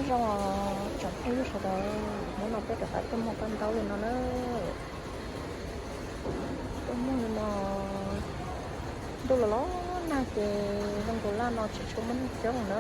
Zoo os tsoom phooj ywg sawv daws, hnub no peb rov qab tuaj muag paj ntaub li no na. Tuaj muag li no, ntuj los los nag ces zoo nkaus laj no tsis tshua muaj neeg coob na.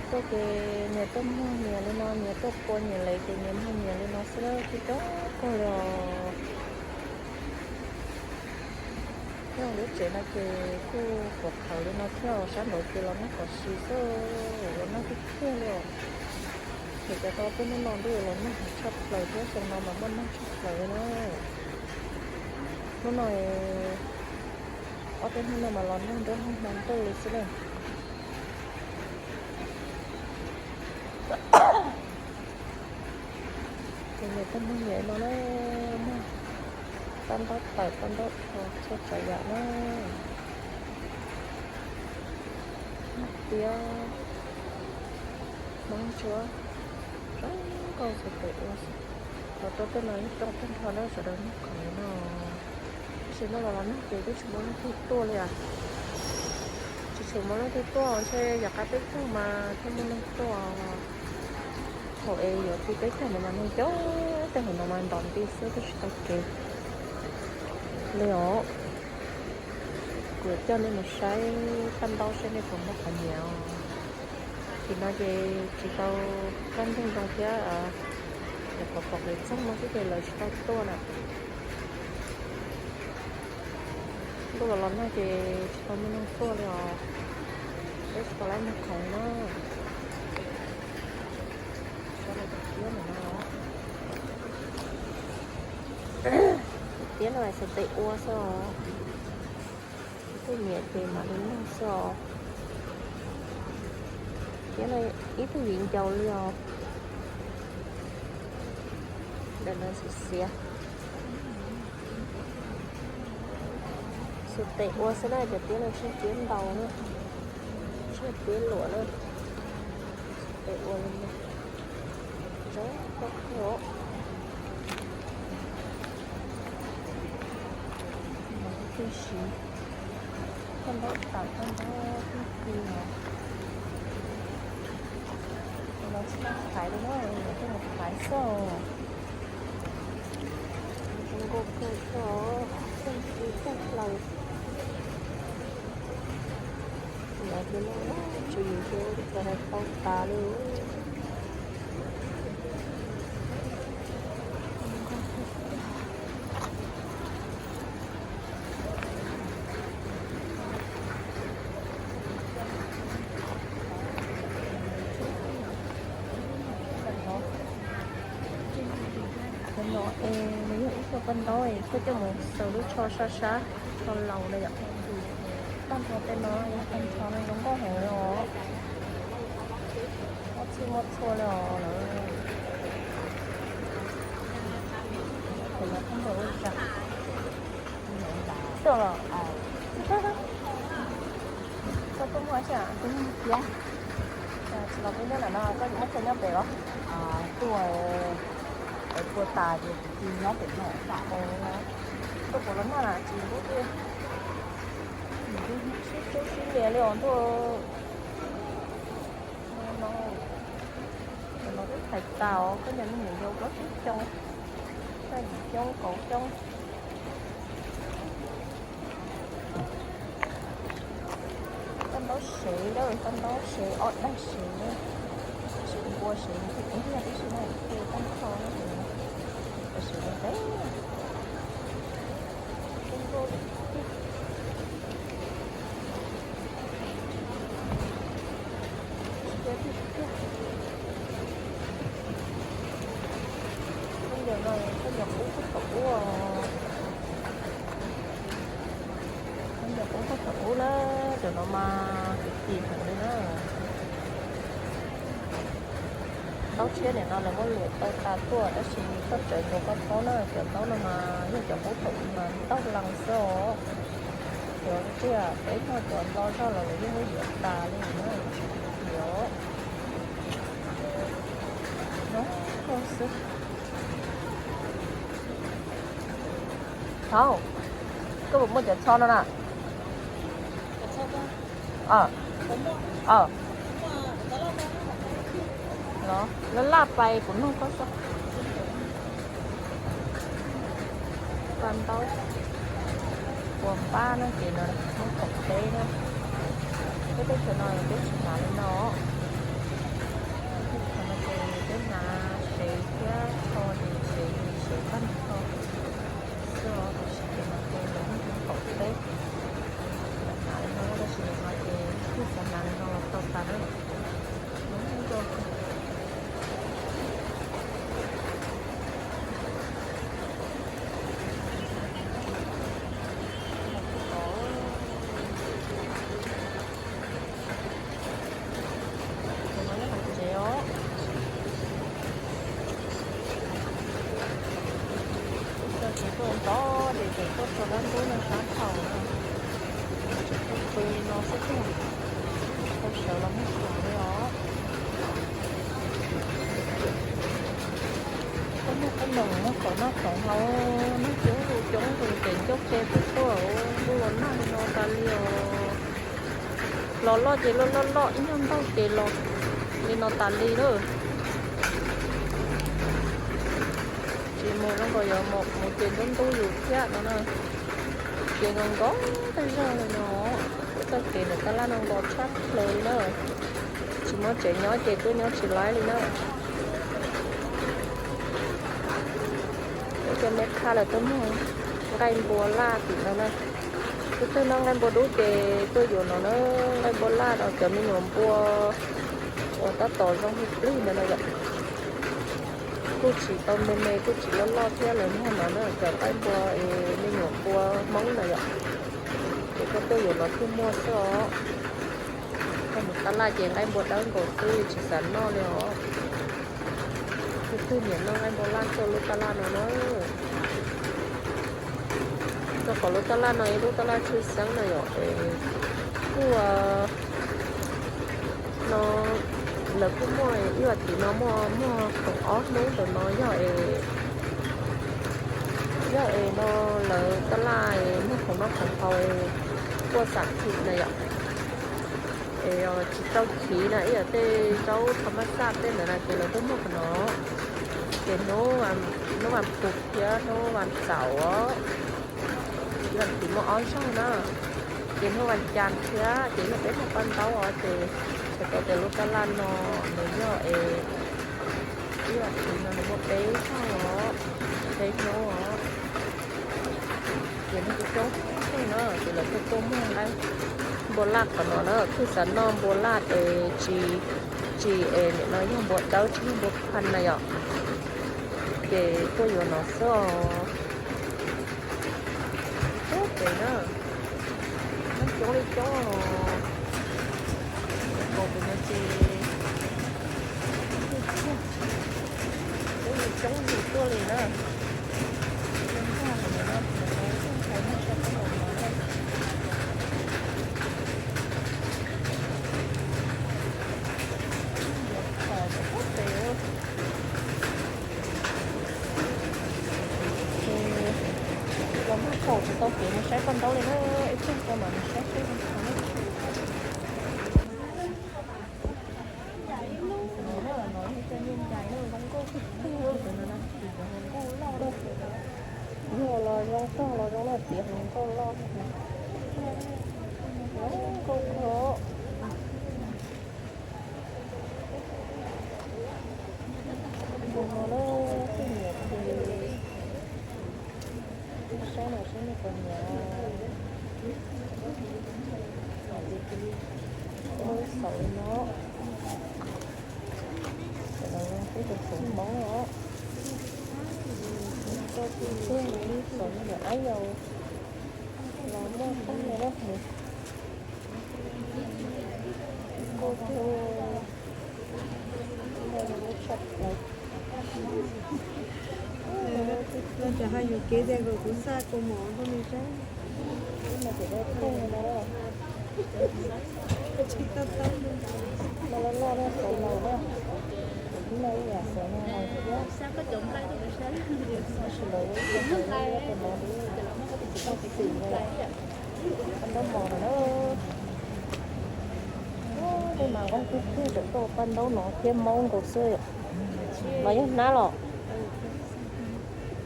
Tuaj ces nyias tuaj muag nyias li no, nyias tuaj qua nyias lawm ces nyias muag nyias li no xwb, tsis coob kawg li os. Nyob lub tsev no ces kuj qhuav qhawv li no thiab, sab nraud ces los nag qhov si xwb, los nag tiag tiag li os. Ces cov tau peb hnub no ntuj los nag tshaj plaws thiab, xyoo no mas muaj nag tshaj plaws li na. Hnub no, ob peb hnub no mas los nag nruab hmo ntuj li xwb na. Ces nyias tuaj muag nyias no na, muag paj ntaub tawm paj ntaub rho txhua tsav yam na. Muag tiab, hmoob tsuab, zoo nkauj xwb tes ua xwb. Los rau tej no ib rooj tag nrho na sawv daws, muag khoom li no. Tab sis no los los nag ces twb tsis muaj leej twg tuaj li os. Tsis tshua muaj leej twg tuaj, ntshe yog qab teb chaws mas thiaj muaj neeg tuaj. Thaum es yuav txog teb chaws no mas neeg coob, tej hauv no mas ntom nti xwb twb tsis tau kev li os. Kuv coj nej mus saib paj ntaub seb nej puas muaj qhov nyiam os. Tim no ces tsis tau kaj ntug zoo thiab, nyuam qhuav pom kev txoog no xwb ces lawv tsis tau tuaj na. Ntuj los los nag ces tsis tau muaj neeg tuaj li os. Peb tsis tau lab muag khoom na. Tiab no, tiab no xav tes ua xwb os. Ib tug nyiam ces mam li nug xwb os. Tiab no ib tug viv ncaus li os. Ntawm no xiav xiav. Xav tes ua xwb na, cov tiab no tsis yog tiab ntaus na, tsis yog tiab luam na. Xav tes ua li no, zoo nkauj kawg os. Mas tib si, koj ntaub tawm koj ntaub tib si os. Los tsis tau thaiv li na, los tsis tau thaiv xwb. Zoo nkauj kawg os, tib si tag plaws. Lawv ces no tswv yim ces ua li cas hais tau tas li. Cov no es nws yog ib co paj ntaub es koj coj mus xaws lub tsho sab sab, tsho laus na yom. Tag nrho tej no, tag nrho no zoo nkauj heev li os. Muaj txhij muaj txhua li os lawm. Ces no txhob npau ua zam. Tuaj los, koj tuaj muag xwb, kuv muag thiab. Tsis los peb nyob ntawm no, koj yuav muaj chaw nyob pem los? Tuaj, pua tas ces kuv cia nyob pem no tas. Tuaj puas los nag na tsis hlub li. Sib tsub sib nias li os ntuj. No, no twb thaiv tas os, koj cov me nyuam yaus plaub tsib xyoo, xya yim xyoo kaum xyoo. Paj ntaub sev lawm, paj ntaub sev ob daig sev, tab sis npua sev thiab kuv ntiag tib si no, kuv tag nrho no, tab sis no peb Khaub ncaws no, khaub ncaws qub puag thaum ub, khaub ncaws qub puag thaum ub na, cov no mas kim heev li na. Ntaub tshiab nim no lawv muab luam tau tas tuaj tab sis koj tseem ntxuav koj ntaub na, cov ntaub no mas yog cov qub thaum ub mas ntaug lees xwb os. Cov tiag peb muag cov nto zog los lawv yeej muab yuav tas li na, tsis yuav. Zoo nkauj xwb. Thaub, koj puas muaj cov tsho no na? Los laj laj pais kuv nug koj xwb. Paj ntaub, ua npab no ces no Hmoob qaum teb na. Peb teb chaws no peb tsis hnav li no. Teb chaws no ces peb hnav sev thiab tho ces sev, sev tag nrho xwb os. Tab sis ces no ces lawv Hmoob qaum teb lawv hnav li no, tab sis nim no ces kuj xav hnav li no los tau tas na. Ces no nyob hauv tsev os. Ib co tsev tuaj ntxov ces tseem tuaj tso dab ntub no sab thaum no, tseem tuaj pw li no xwb tiag. Tau sawv los muag khoom li os. Koj muag koj noom muag khoom noj khoom haus, noj coob zus coob zus ces ncauj qe pem tuaj ntuj los nag li no tas li os. Los loj ces loj loj loj, ib nyuag ntaug ces los li no tas li lawm. Tsis mus zoo nkaus yuav mus ces ntub ntub yus thiab no na. Ces nkaus nkaus tag zog li no. Txoj kev ntawm tab laj no nkaus tshaj plaws li na. Tsis muaj tsev nyob ces tuaj nyob tsis laib li na. Ib co me khab lawv tuaj muag nqaij npua laj tim no na. Tus twg noj nqaij npua dub ces tuaj yuav no na. Nqaij npua laj no cov me nyuam npua uas tab tom zoo plig plig ntawd no yom. Kuj tsis tau me me kuj tsis loj loj thiab, lawv muag no na, cov nqaij npua es me nyuam npua Hmoob na yom. Ces koj tuaj yuav no thiaj muaj xwb os. Koj mus tab laj ces nqaij npua dawb nkaus xwb tsis xav noj li os. Tus twg nyiam noj nqaij npua laj tuaj lub tab laj no na. Rau qhov lub tab laj no ib lub tab laj tshwj xeeb na yom. Kuj no lawv kuj muaj ib vas thiv no muaj muag khoom ob hnub ntawm no yog es, yog es no lawv tab laj muag khoom noj khoom haus es kuaj xam thim na yom. Es tsis tau khiv na, ib yam tej zaub thas mas xaj tej ntawd na ces lawv tuaj muag qhov no. Ces hnub vas phuv thiab hnub vas xaum os, ib vas thiv muaj ob zaug na. Ces hnub vas cas thiab ces yog peb muag paj ntaub os ces txhais tau tias lub tab laj no nws yog es ib vas thiv no nws muaj peb zaug os, peb hnub os. Ces muaj coob coob na ces lawv thiaj tuaj muag nqaij npua laj qhov no na. Kuj xav noj npua laj es tsis, tsis es nim no yog npua dawb tsis yog npua phaj na yom. Ces tuaj yuav no xwb os. Ub, pem na, muaj coob li coob os. Kaum tus no ces coob li coob zus tuaj li na. Los muag khoom tsis tau kev mus saib paj ntaub li na, ib pliag tso mam mus saib seb zoo li cas na. No yog cov niag ntais na, zoo nkauj tiag tiag, cov hluas nkauj loj loj. Yog los zoo tog los zoo na, tiav hluas nkauj loj, zoo nkauj kawg. Tus no na, kuj nyiam ces saib no saib nej puas nyiam. Muaj ib xaus li no. Cov no zoo peb tus xaus Hmoob os. Ib xaus me nyuam aib yau los muaj tag li na. Nkauj kawg. Los cov hais yuam kev tias kom kuv xa kaus mom rau nws saib. Tsis tau tau. Loj loj na, xaus laus na. Kuv twb noj ib yam xaus no laus thiab. Tab sis lawv ua ib co hais no ib yam tus no twb tsis tau xim no yom. Noj mov no na. Tej mas nqoob kub kub, tseem tuaj ua paj ntaub no thiab maub nkaus xwb yom. No yog hnab los?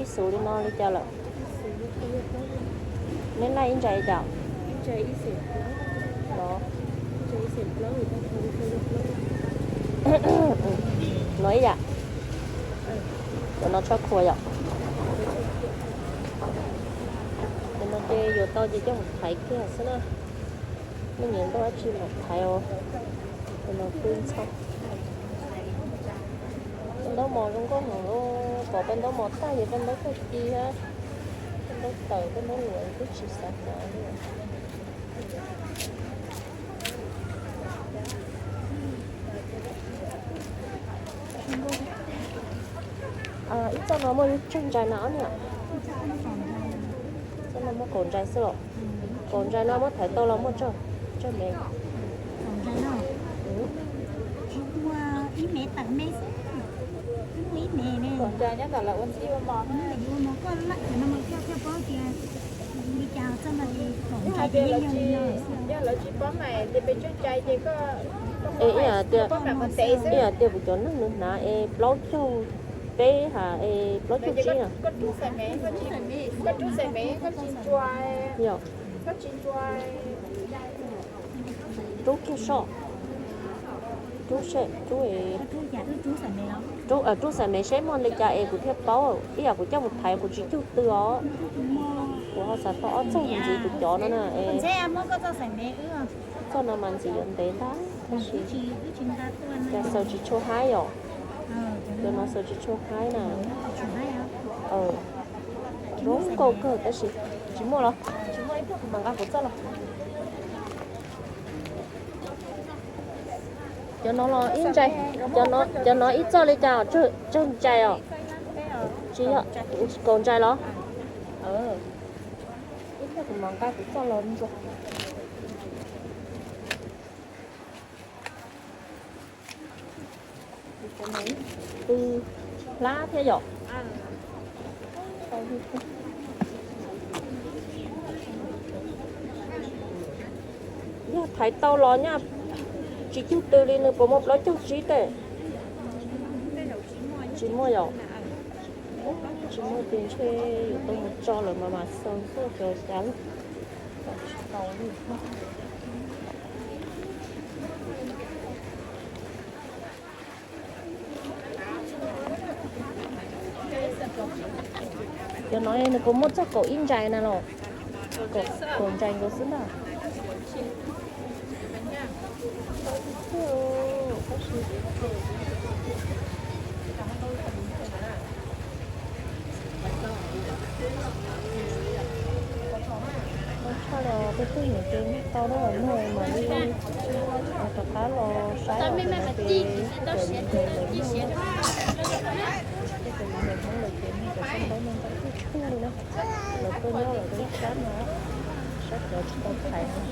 Ib xuv li no li cas lawm? Neb laij ib ntsais li cas? No, no ib yam. Cov no tshob khuav yom. Cov no ces yuav tau ces coj mus thaiv kiag xwb na. Nej nyiam ntaus dab tsi los thaiv os. Cov no twb ntxhov. Paj ntaub mos zoo nkauj heev, pom paj ntaub mos tag ces paj ntaub tag ci thiab, paj ntaub tawm paj ntaub luam twb tsis xav xav li. Ib txoj no muaj tsawg ntsais na ob niam? Txoj no muaj kaum ntsais xwb los? Kaum ntsais no muab thaiv tau los muaj tsawg, tsawg me? Es ib yam tias, ib yam tias kuv cov neeg nws hnav es plaub caug peb ha es plaub caug tsib na. Yog, rub kiag soj, rub seb, rub, rub xaim me seb muaj li cas es kuv thiaj paub, ib yam kuv coj mus thaiv kuv tsis cug tw os. Kuv ho xav tau ob txoj ntxiv kuv cov no na. Txoj no mas ntxiv yuav ntev ntag tab sis cas xaws tsis tshua haib yom. Cov no xaws tsis tshua haib na. Zoo nkauj kawg tab sis tsis muaj los, tsis muaj ib pliag kuv mam nqa kuv txoj los. Cov no los ib ntsais, cov no ib txoj li cas, tsawg ntsais os? Tsis yog, kaum ntsais los? Ib pliag kuv mam nqa kuv txoj los ntsuas. Twb hlab thiab yom. Yog thaiv tau los nyaj tsis cug tw li nws puas muaj plaub caug tsib tej? Tsis muaj yom. Tsis muaj ces ntshe yuav tau mus tso lawm mas mas xaws xwb cov cas li. Cov no nws puas muaj txog kaum ib ntsais na los? Kaum ntsais nkaus xwb ntag. Tshaj los tej tug niam ces tau dab los nug mam li rov qab los saib os, cov no ces cov niam ntawd nug, tej cov niam ntawd Hmoob lawm ces nug cov paj ntaub no ntau tshaj li na. Lawv tuaj nyob lawv tuaj sab no, sab cov tsis tau thaiv no.